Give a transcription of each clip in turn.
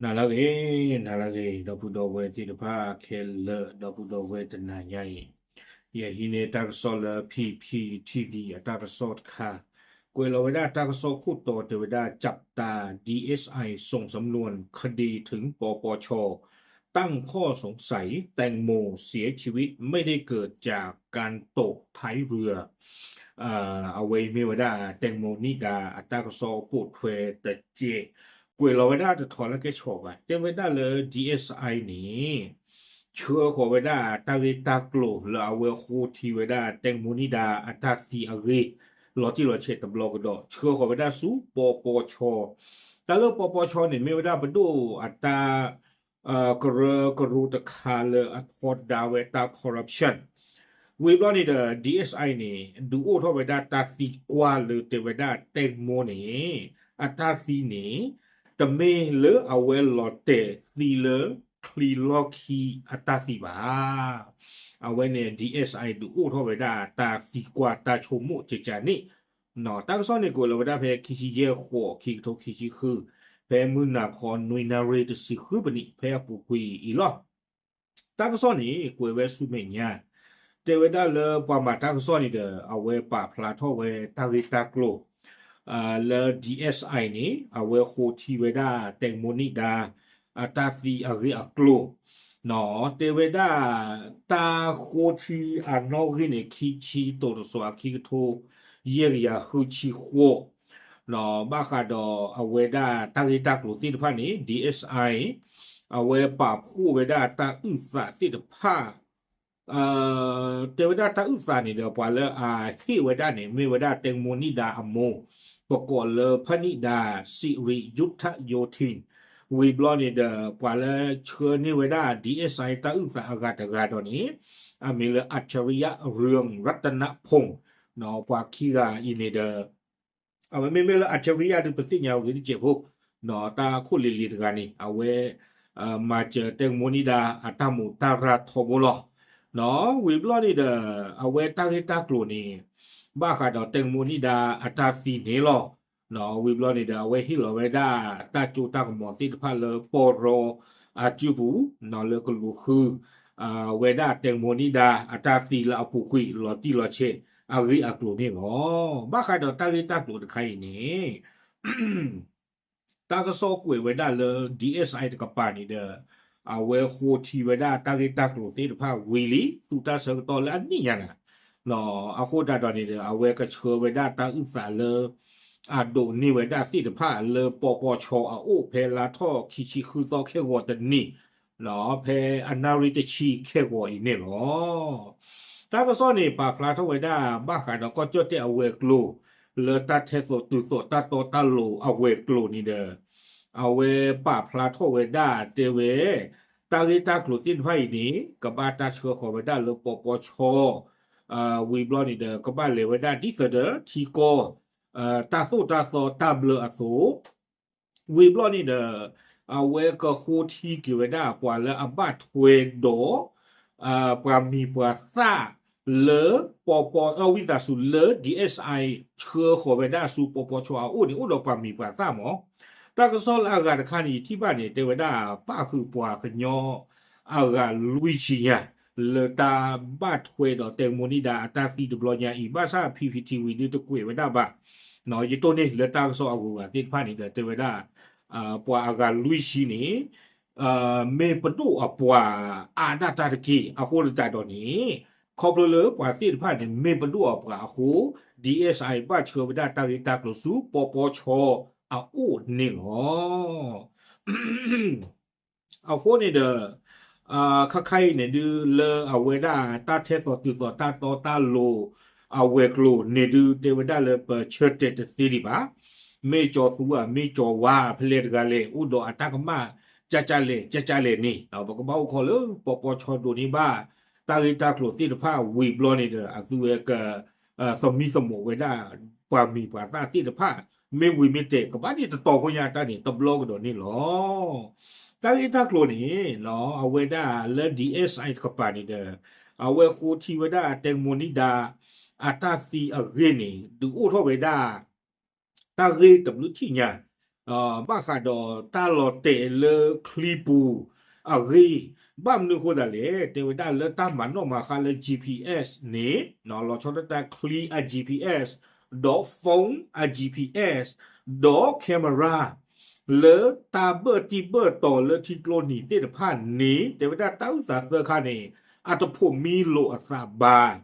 နၤလၢအဂ့ၤ, နၤလၢအဂ့ၤ, ဒီပုၢ်ဒီဝဲၢ်သ့ၣ်တဖၣ်ခဲလၢာ်, ဒီပုၢ်ဒီဝဲၢ်တနၤညါအံၤ, ယဟံးန့ၢ်တၢ်ကစီၣ်လၢ P P T V အတၢ်ကစီၣ်တခါ, ကွဲးလီၤဝဲဒၣ်တၢ်ကစီၣ်ခိၣ်တီတဲဝဲဒၣ် จับตา ดีเอสไอ ส่งสำนวนคดีถึง ปปช ตั้งข้อสงสัย แตงโม เสียชีวิต ไม่ได้เกิดจากการตกท้ายเรือ အဝဲအံၤမ့ၢ်ဝဲဒၣ် แตงโมนิดา အတၢ်ကစီၣ်ပိာ်ထွဲတကဲး, ကွဲးလီၤဝဲဒၣ်တထီလၢကဲဆီဘၣ်, တဲဝဲဒၣ်လၢ D S I န့ၣ် ဆှၢဃီၤဝဲဒၣ်တၢ်ဂ့ၢ်တၢ်ကျိၤလၢအဝဲဃိထံဝဲဒၣ် แตงโมนิดา အတၢ်သံအဂ့ၢ် လီၤတံၢ်လီၤဆဲးတဘျီကဒီး ဆှၢဃီၤဝဲဒၣ်ဆူ ပပချ, တၢ်လၢ ပပချ န့ၣ် မ့ၢ်ဝဲဒၣ်ပဒိၣ်အတၢ် ကရၢကရိတခါလၢအထီဒါဝဲတၢ် corruption ဝံၤဘျီန့ၣ်ဒီး D S I န့ၣ် ဒုးအိၣ်ထီၣ်ဝဲဒၣ်တၢ်သံကွၢ်လၢတဲဝဲဒၣ် แตงโม န့ၣ် အတၢ်သံန့ၣ် တမ့ၢ်လၢအဝဲလီၤတဲာ်သံလၢချံလီၢ်ခံအတၢ်သံဘၣ်. အဝဲန့ၣ် D S I ဒုးအိၣ်ထီၣ်ဝဲဒၣ်တၢ်သံကွၢ်တၢ်ဆိကမိၣ်ကကန့ၣ် တၢ်ကစီၣ်န့ၣ်ကွဲးလီၤဝဲဒၣ်ဖဲခံဆံယဲၢ်ဃိး ခံကထိခံဆံဃု, ဖဲမုၢ်နၤခီနွံနၣ်ရံၣ်တဆံဃုပနံး ဖဲအပူၤကွံာ်အံၤလီၤ. တၢ်ကစီၣ်န့ၣ်ကွဲးဝဲဆူမဲာ်ညါ, တဲဝဲဒၣ်လၢပှၤမၤတၢ်ကစီၣ်န့ၣ်ဒီး အဝဲပာ်ဖျါထီၣ်ဝဲတၢ်ဂ့ၢ်တၢ်ကျိၤ လၢ D S I န့ၣ် အဝဲဃိထံဝဲဒၣ် แตงโมนิดา အတၢ်သံအဂ့ၢ်အကျိၤ တဲဝဲဒၣ် တၢ်ဃိထံအနီၣ်ဂံၢ်န့ၣ် ခံဆံတိၤတစီၤအခံကထိ ယဲၢ်ကယၤဃုဆံဃိး, ဘၣ်ဃးဒီးအဝဲဒၣ်တၢ်ဂ့ၢ်တၢ်ကျိၤသ့ၣ်တဖၣ်န့ၣ် D S I အဝဲပာ်ဖှိၣ်ဝဲဒၣ်တၢ်အုၣ်သးသ့ၣ်တဖၣ် တဲဝဲဒၣ်တၢ်အုၣ်သးန့ၣ်ဒီး ပှၤလၢအဟ့ၣ်ဝဲဒၣ်န့ၣ် မ့ၢ်ဝဲဒၣ် แตงโมนิดา အမိၢ်, ပကိးလၢဖးနံၣ်ဒါ สิริยุทธโยธิน ဝံၤဘျီန့ၣ်ဒီး ပှၤလၢဆှၢန့ၢ်ဝဲဒၣ် D S I တၢ်အုၣ်သးအဂၤတဂၤဒီးန့ၣ် အမံၤလၢ อัจฉริยะ เรืองรัตนพงษ์ ပှၤခံဂၤအံၤန့ၣ်ဒီး အဝဲမ့မ့ၢ်လၢ อัจฉริยะ ဒုးပသ့ၣ်ညါအဂ့ၢ်တစဲးဖိ, တၢ်ခိၣ်လ့ၤလ့ၤတဂၤန့ၣ် အဝဲ မၤစၢၤ แตงโมนิดา အတၢ်မူးတၢ်ရၢ်ထီဘိလီၤ. ဝံၤဘျီန့ၣ်ဒီး အဝဲတၢ်ဂ့ၢ်တၢ်ကျိၤန့ၣ် ဘၣ်ဃးဒီး แตงโมนิดา အတၢ်သံန့ၣ်လီၤ. ဝံၤဘျီန့ၣ်ဒီး အဝဲဟ့ၣ်လီၤဝဲဒၣ်တၢ်ကၠိတၢ်ကမီၤသ့ၣ်တဖၣ်လၢပီၢ်ရီအစုပူၤ လၢကလူးဃု ဝဲဒၣ် แตงโมนิดา အတၢ်သံလၢအပူၤကွံာ်လီၤတံၢ်လီၤဆဲးအဂ့ၢ်အကျိၤန့ၣ်လီၤ. ဘၣ်ဃးဒီးတၢ်ဂ့ၢ်တၢ်ကျိၤတခါအံၤန့ၣ် တၢ်ကစီၣ်ကွဲးဝဲဒၣ်လၢ D S I တကပၤန့ၣ်ဒီး အဝဲဃိထံဝဲဒၣ်တၢ်ဂ့ၢ်တၢ်ကျိၤသ့ၣ်တဖၣ်ဝံၤလံ သုးတၢ်ဆၢကတီၢ်လၢအနံၣ်ညါန့ၣ် အဃိသတးဒီးန့ၣ်ဒီး အဝဲကဆှၢဝဲဒၣ်တၢ်အုၣ်သးလၢ အဒိးန့ၢ်ဝဲဒၣ်သ့ၣ်တဖၣ်လၢ ပပချ အအိၣ်ဖဲလါထီၣ်ခံဆံဃုသီခဲဂီၤတနံၤ ဖဲအနၣ်ရံၣ်တဆံခဲဂီၤအံၤန့ၣ်လီၤ. တၢ်ကစီၣ်န့ၣ် ပာ်ဖျါထီၣ်ဝဲဒၣ် ဘၣ်ဃးဒီးကီၢ်ကၠီၣ်တဲၣ်အဝဲၤကျိၤ လၢတၢ်ထဲသိးတုၤသိးတၢ်တီတၢ်လိၤအဝဲၤကျိၤန့ၣ်ဒီး အဝဲပာ်ဖျါထီၣ်ဝဲဒၣ်တဲဝဲ တၢ်ဂ့ၢ်တၢ်ကျိၤသ့ၣ်တဖၣ်အံၤန့ၣ် ကဘၣ်တၢ်ဆှၢဃီၤဝဲဒၣ်လၢပပချ ဝံၤဘျီန့ၣ်ဒီး ကဘၣ်လဲၤဝဲဒၣ်ဒ်သိးဒီးထံကီၢ် တၢ်သိၣ်တၢ်သီတၢ်ဘျၢအသိး ဝံၤဘျီန့ၣ်ဒီး အဝဲကဃိထံက့ၤဝဲဒၣ်ပှၤလၢအဘၣ်ထွဲဒီး ပှၤမံၤပှၤသၣ်လၢ ပပ ဝံသးစူၤလၢ D S I ဆှၢဃီၤဝဲဒၣ်ဆူပပချအအိၣ်န့ၣ် အိၣ်ဒီးပှၤမံၤပှၤသၣ်မး. တၢ်ကစီၣ်လၢအဂၤတခါန့ၣ် ယထံၣ်ဘၣ်န့ၣ် တဲဝဲဒၣ် ပၣ်ဃုာ်ပှၤကညီအဂၤလွံၢ်ဆံညါ လၢတၢ်ဘၣ်ထွဲဒီး แตงโมนิดา အတၢ်သံတဘျီညါအံၤ ဘၣ်ဆၣ် P P T V ဒုးတကွဲးဝဲဒၣ်ဘၣ်. ယတိၢ်န့ၢ်လၢတၢ်ကစီၣ်အဂုၤအဂၤသ့ၣ်တဖၣ်န့ၣ်ဒီး တဲဝဲဒၣ် ပှၤအဂၤလွံၢ်ဆံန့ၣ် မ့ၢ်ပဒိၣ်အပှၤအါဒၣ်တၢ်တက့ၢ်. အဃိသတးဒီးန့ၣ် ခီဖျိလၢပှၤသ့ၣ်တဖၣ်န့ၣ် မ့ၢ်ပဒိၣ်အပှၤအဃိ D S I ဘၣ်ဆှၢဝဲဒၣ်တၢ်ဂ့ၢ်တၢ်ကျိၤဆူ ပပချ အအိၣ်န့ၣ်လီၤ. အဃိန့ၣ်ဒီး ခါခါအံၤန့ၣ်ဒုး လၢအဝဲဒၣ်တၢ်ထဲသိးတုၤသိးတၢ်တီတၢ်လိၤ အဝဲၤကျိၤန့ၣ်ဒုး တဲဝဲဒၣ်လၢပဆၢတဲာ်တသ့ဒံးဘၣ်. မ့ၢ်ကၠီၤသူဧါ မ့ၢ်ကၠီၤဝါ ဖဲလဲၣ်တဂၤလဲၣ် အိၣ်ဒီးအတၢ်ကမၣ် ကၠၢ်ကၠၢ်လဲၣ် ကၠၢ်ကၠၢ်လဲၣ်န့ၣ် ပကဘၣ်အိၣ်ခိးလၢ ပပချ ဒိးန့ၢ်ဘၣ် တၢ်ဂ့ၢ်တၢ်ကျိၤသ့ၣ်တဖၣ်ဝံၤဘျီန့ၣ်ဒီး အသုဝဲက သမံသမိးဝဲဒၣ် ပှၤမံၤပှၤသၣ်သ့ၣ်တဖၣ် မ့ၢ်ဝံၤမ့ၢ်တဲာ် ကဘၣ်န့ၣ်တတီၤဖိညါအတၢ်န့ၣ် တဘျီကဒီးန့ၣ်လီၤ. တၢ်ဂ့ၢ်တၢ်ကျိၤန့ၣ် အဝဲဒၣ်လၢ D S I တကပၤန့ၣ်ဒီး အဝဲဃိထံဝဲဒၣ် แตงโมนิดา အတၢ်သံအဂ့ၢ်န့ၣ် ဒုးအိၣ်ထီၣ်ဝဲဒၣ် တၢ်ဂ့ၢ်တဘျုးထံၣ်ညါ ဘၣ်ဃးဒီးတၢ်လီၤတဲာ်လၢချံပူၤအဂ့ၢ်, ဘၣ်မနုၤအဃိသတးလဲၣ်, တဲဝဲဒၣ်လၢတၢ်မၤနီၣ်မၤဃါလၢ G P S န့ၣ် လီၤဆီဒၣ်တၢ်ချံအ G P S, ဒီး phone အ G P S, ဒီး camera လၢတၢ်ဘၢၣ်တံၢ်ဘၢၣ်တီၤလၢထံကျိနံၤသ့ၣ်တဖၣ်န့ၣ် တဲဝဲဒၣ်တၢ်အုၣ်သးသၢခါန့ၣ် အတဖိးမံလိာ်အသးဘၣ်.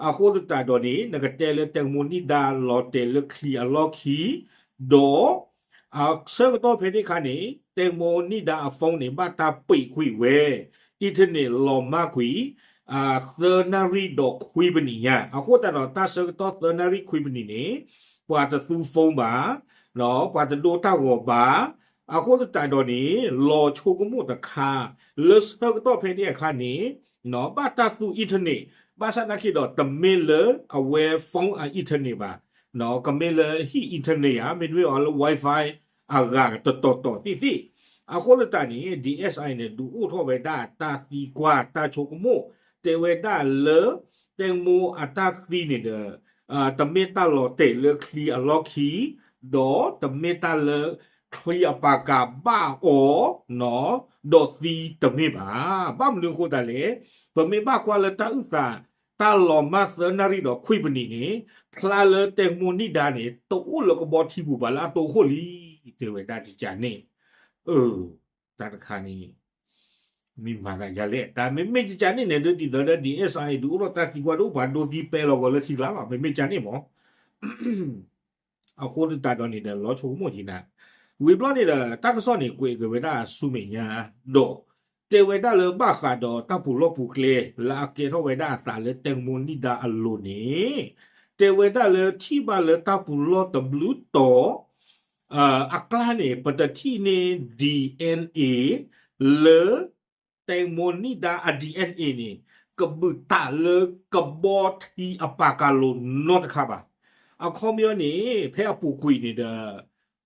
အဃိသတးဒီးန့ၣ် နကတဲလၢ တဲကမိၣ်နံၣ်ဒါ လီၤတဲာ်လၢချံအလီၢ်ခံ, ဒီး ဆၢကတီၢ်ဖဲန့ၣ်အခါန့ၣ် တဲကမိၣ်နံၣ်ဒါအ phone န့ၣ် ဘၣ်တၢ်ပံာ်ကွံာ်ဝဲ internet လီၤမၢ်ကွံာ် သၢနၣ်ရံၣ်ဒီးခွံပနံၣ်ညါ. အဃိသတးဒီး တၢ်ဆၢကတီၢ်သၢနၣ်ရံၣ်ခွံပနံၣ်န့ၣ် ပှၤတသူ phone ဘၣ်, ပှၤတဒိတၢ်ဂီၤဘၣ်. အဃိသတးဒီးန့ၣ် လီၤဆိကမိၣ်တခါ လၢဆၢကတီၢ်ဖဲန့ၣ်အခါန့ၣ် ဘၣ်တၢ်သူ internet, ဘၣ်ဆၣ်သနာ်က့ဒီး တမ့ၢ်လၢအဝဲ phone အ internet ဘၣ်, ကမ့ၢ်လၢဟံၣ် internet ဧါ, မ့တမ့ၢ်အီၤလၢ Wi-Fi အဂၤတတီၤတီၤသ့ၣ်သ့ၣ်. အဃိသတးန့ၣ် D S I န့ၣ် ဒုးအိၣ်ထီၣ်ဝဲဒၣ်တၢ်သံကွၢ်တၢ်ဆိကမိၣ်, တဲဝဲဒၣ်လၢ တဲကမိၣ်အတၢ်သံန့ၣ်ဒီး တမ့ၢ်တၢ်လီၤတဲာ်လၢချံအလီၢ်ခံ, ဒီးတမ့ၢ်တၢ်လၢချံအပာ်ကၤဘၣ်အီၤ ဒီးသံတမ့ၢ်ဘၣ်. ဘၣ်မနုၤအဃိသတးလဲၣ်, ပမ့ၢ်ဘၣ်ကွၢ်လၢတၢ်အုၣ်သး တၢ်လီၤမၢ်သၢနၣ်ရံၣ်ဒီးခွံပနံၣ်န့ၣ် ဖျါလၢတဲကမိၣ်နံၣ်ဒါန့ၣ် တအိၣ်လၢကဘီထံပူၤဘၣ်လၢအတိၢ်အခိၣ်လံ, တဲဝဲဒၣ်ဒ်န့ၣ်. အၢ တၢ်တခါန့ၣ် မ့ၢ်မၤသးဒ်လဲၣ်, တၢ်မ့မ့ၢ်ဒ်န့ၣ်ဒီး ဒ်သိးဒီး D S I ဒုးအိၣ်ထီၣ်တၢ်သံကွၢ်ဒ်အိၣ်ပှၤဒိသံပဲလီၤဂီၤလၢထံကျါလီၤ, မ့မ့ၢ်ဒ်န့ၣ်မး. အဃိသတးဒီးန့ၣ်ဒီး လီၤဆိကမိၣ်က့ၤနၤ, ဝံၤဘျီန့ၣ်ဒီး တၢ်ကစီၣ်န့ၣ် ကွဲးက့ၤဝဲဒၣ်ဆူမဲာ်ညါ, ဒီး တဲဝဲဒၣ်လၢဘၣ်ဃးဒီးတၢ်ပူၤလီၢ်ပူၤကျဲ လၢအကဲထီၣ်ဝဲဒၣ်အသးလၢတဲကမိၣ်နံၣ်ဒါအလိၤန့ၣ်, တဲဝဲဒၣ်လၢထံၣ်ဘၣ်လၢတၢ်ပူၤလီၢ်တဘျုးတီၤ အကျါန့ၣ် ပတထံၣ်န့ၢ် D N A လၢ တဲကမိၣ်နံၣ်ဒါအ D N A န့ၣ် ကဘုၣ်တၢ်လၢကဘီထံအပာ်ကၤလိၤနီတခါဘၣ်. အခီပညီန့ၣ် ဖဲအပူၤကွံာ်န့ၣ်ဒီး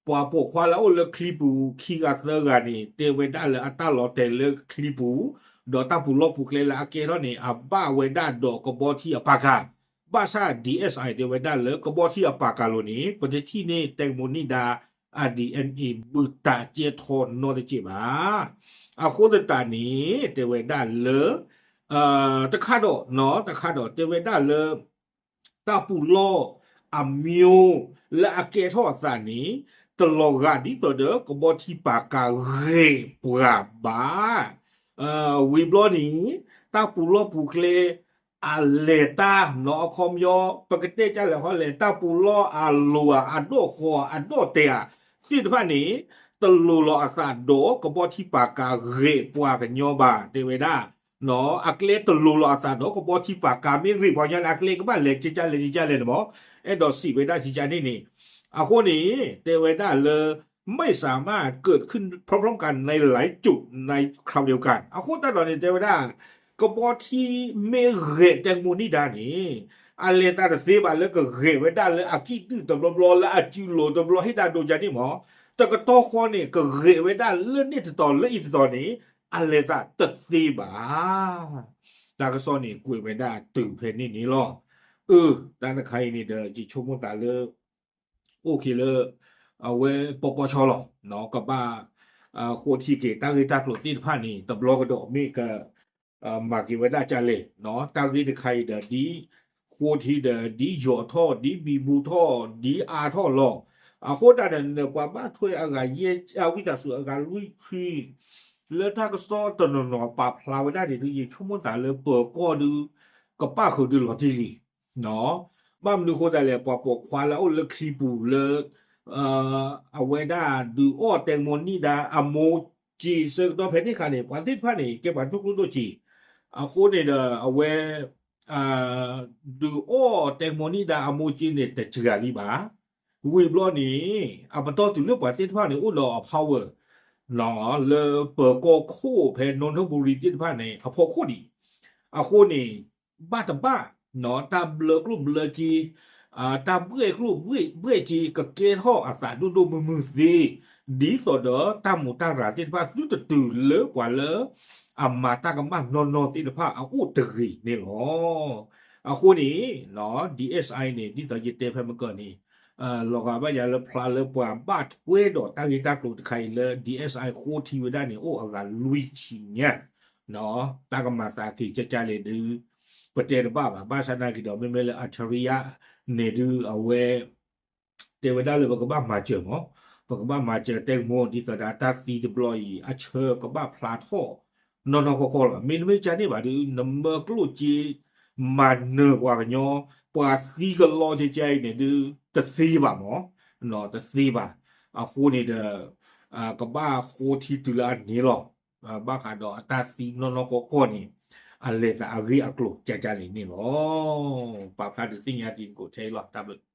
ပှၤပိာ်ခွါလၢအအိၣ်လၢချံပူၤခံဂၤသၢဂၤန့ၣ် တဲဝဲဒၣ်လၢအတၢ်လီၤတဲာ်လၢချံပူၤ ဒီးတၢ်ပူၤလီၢ်ပူၤကျဲလၢအကဲထီၣ်န့ၣ် အဘၣ်ဝဲဒၣ်ဒီးကဘီထံအပာ်ကၤ, ဘၣ်ဆၣ် D S I တဲဝဲဒၣ်လၢကဘီထံအပာ်ကၤလိၤန့ၣ် ပတထံၣ်န့ၢ်တဲကမိၣ်နံၣ်ဒါအ D N A ဘုၣ်တၢ်ကဲထီၣ်နီတစဲးဘၣ်. အဃိသတးန့ၣ် တဲဝဲဒၣ်လၢ တခါဒီး တခါဒီး တဲဝဲဒၣ်လၢ တၢ်ပူၤလီၢ်အမံၤ လၢအကဲထီၣ်အသးန့ၣ် တလီၤဂာ်ဒ်သိးဒီးကဘီထံပာ်ကၤဂဲၤပှၤဘၣ်. ဝံၤဘျီန့ၣ် တၢ်ပူၤလီၢ်ပူၤကျဲ အလဲၤတၢ်နီၤ အခီပညီ ပကတဲကလဲၣ်ဃီလဲၣ် တၢ်ပူၤလီၢ်အလိၤဧါ အဒိၣ်ဃီၤ အဒိၣ်တဲာ်ဧါ သ့ၣ်တဖၣ်န့ၣ် တလိၤလီၤအသးဒီးကဘီထံပာ်ကၤဂဲၤပှၤကညီဘၣ် တဲဝဲဒၣ်. အကျဲတလိၤလီၤအသးဒီးကဘီထံပာ်ကၤ မ့ၢ်ဂ့ၤပှၤကညီန့ၣ် အကျဲကဘၣ်လဲၤကကလဲၣ်ကကလဲၣ်န့ၣ်မး အဲၣ်ဒိးစံးဝဲဒၣ်ကကန့ၣ်န့ၣ်. အဃိန့ၣ် တဲဝဲဒၣ်လၢ ไม่สามารถเกิดขึ้นพร้อมๆกันในหลายจุดในคราวเดียวกัน အဃိသတးဒီးန့ၣ် တဲဝဲဒၣ် ကဘီထံမ့ၢ်ဂဲၤတဲကမိၣ်နံၣ်ဒါန့ၣ် အလဲၤသးတသ့ဘၣ်လၢကဂဲၤဝဲဒၣ်လၢအကံၣ်ဒုၣ်တဘျီဘျီ လၢအစုလိၤတဘျီ ဟ့ၣ်တၢ်ဒိကန့ၣ်မး တကတီၢ်ဃီန့ၣ် ကဂဲၤဝဲဒၣ်လၢန့ၣ်တတီၤလၢအံၤတတီၤန့ၣ် အလဲၤသးတသ့ဘၣ်. တၢ်ကစီၣ်န့ၣ် ကွဲးဝဲဒၣ်တုၤဖဲန့ၣ်န့ၣ်လီၤ. အၢ တၢ်တခါအံၤန့ၣ်ဒီး ယဆိကမိၣ်သးလၢ အိၣ်က့ၤလၢ အဝဲပီပီဆီလီၤ ကဘၣ် ဃိထံက့ၤတၢ်ဂ့ၢ်တၢ်ကျိၤသ့ၣ်တဖၣ်န့ၣ် တဘျီကဒီးမ့ၢ်က မၤက့ၤဝဲဒၣ်ကလဲၣ် တၢ်ဂ့ၢ်တခါအံၤဒီး ဒ်ဃိထံဒီး ဒ်ယီၤထီၣ် ဒ်ဘံဘူထီၣ် ဒ်အါထီၣ်လီၤ. အဃိသတးဒီး ပှၤဘၣ်ထွဲအဂၤယဲၢ် အဝံသးစူၤအဂၤလွံၢ်ဆံ လၢတၢ်ကစီၣ်တနီၤနီၤပာ်ဖျါဝဲဒၣ်န့ၣ်ဒုး ယဆိကမိၣ်သးလၢပၢၤကီၢ်ဒုး ကပၣ်ဃုာ်ဒုးလီၤတံၢ်လံ ဘၣ်မနုၤအဃိသတးလဲၣ် ပှၤပိာ်ခွါလၢအအိၣ်လၢချံပူၤလၢ အဝဲဒၣ်ဒုးအီၣ်တဲကမိၣ်နံၣ်ဒါအမိၢ်က့ၤဆၢကတီၢ်ဖဲန့ၣ်အခါန့ၣ် ပှၤသ့ၣ်တဖၣ်န့ၣ် ကဲပှၤဒိၣ်ကျိၣ်ဒိၣ်စ့ အဃိန့ၣ်ဒီး အဝဲ ဒုးအီၣ်တဲကမိၣ်နံၣ်ဒါအမိၢ်က့ၤန့ၣ် တစှၤလံဘၣ်. ဝံၤဘျီန့ၣ် အပတီၢ်တုၤလၢပှၤသ့ၣ်တဖၣ်န့ၣ် အိၣ်ဒီးအ power လၢပၢၤကီၢ်ခိၣ်ဖဲ နီၢ်ထၢၣ်ဘူရံသ့ၣ်တဖၣ်န့ၣ် အဖီခိၣ်ဒံး အဃိန့ၣ် ဘၣ်တဘၣ် တၢ်ဘျၢကျိၣ်ဘျၢစ့ တၢ်ဘှဲၣ်ကျိၣ်ဘှဲၣ်စ့ ကကဲထီၣ်အသးဒိၣ်ဒိၣ်မုၢ်မုၢ်သ့ ဒ်သိးဒီးတၢ်မူးတၢ်ရၤသ့ၣ်တဖၣ် သုတတုၤလၢပှၤလၢ အမၤတၢ်ကမၣ်နီၢ်နီၢ်သ့ၣ်တဖၣ်အအိၣ်တဂ့ၤန့ၣ်လီၤ. အဃိန့ၣ် D S I န့ၣ် ဒ်သိးယတဲဖဲမကၢန့ၣ် လီၤဂာ်ဘၣ်ယၤလၢဖျါလၢပှၤဘၣ်ထွဲဒီးတၢ်ဂ့ၢ်တၢ်ကျိၤတခါအံၤလၢ DSI ဃိထံဝဲဒၣ်န့ၣ် အိၣ်အဂၤလွံၢ်ဆံညါ, တၢ်ကမၤသးက့ၤကၢ်ကၢ်လဲၣ်ဒုး ပတဲတဘၣ်ဘၣ်, ဘၣ်ဆၣ်နာ်က့ၤဒီး မ့မ့ၢ်လၢ Algeria န့ၣ်ဒုး အဝဲ တဲဝဲဒၣ်လၢပကဘၣ်မၤစၢၤမး, ပကဘၣ်မၤစၢၤတဲကမိၣ် ဒ်သိးဒီးတၢ်သံတဘျီအံၤ အဆၢကဘၣ်ဖျါထီၣ် နီၢ်နီၢ်ကီၢ်ကီၢ်လီၤ. မ့တမ့ၢ်ကန့ၣ်ဘၣ်ဒုး နမၢကျိၣ်စ့ မၤနၢၤပှၤကညီ ပှၤသံကလီကဲကဲအံၤန့ၣ်ဒုး တသ့ဘၣ်မး, တသ့ဘၣ်. အဃိန့ၣ်ဒီး ကဘၣ်ဃိထံတုၤလၢအန့ၣ်လီၤ. ဘၣ်ဃးဒီးအတၢ်သံနီၢ်နီၢ်ကီၢ်ကီၢ်န့ၣ် အလဲၤသးအဂ့ၢ်အကျိၤကၢ်ကၢ်လဲၣ်န့ၣ်လီၤ. ပာ်ဖျါဒုးသ့ၣ်ညါသံနကိးထဲအံၤလီၤ. တၢ်ဘျုး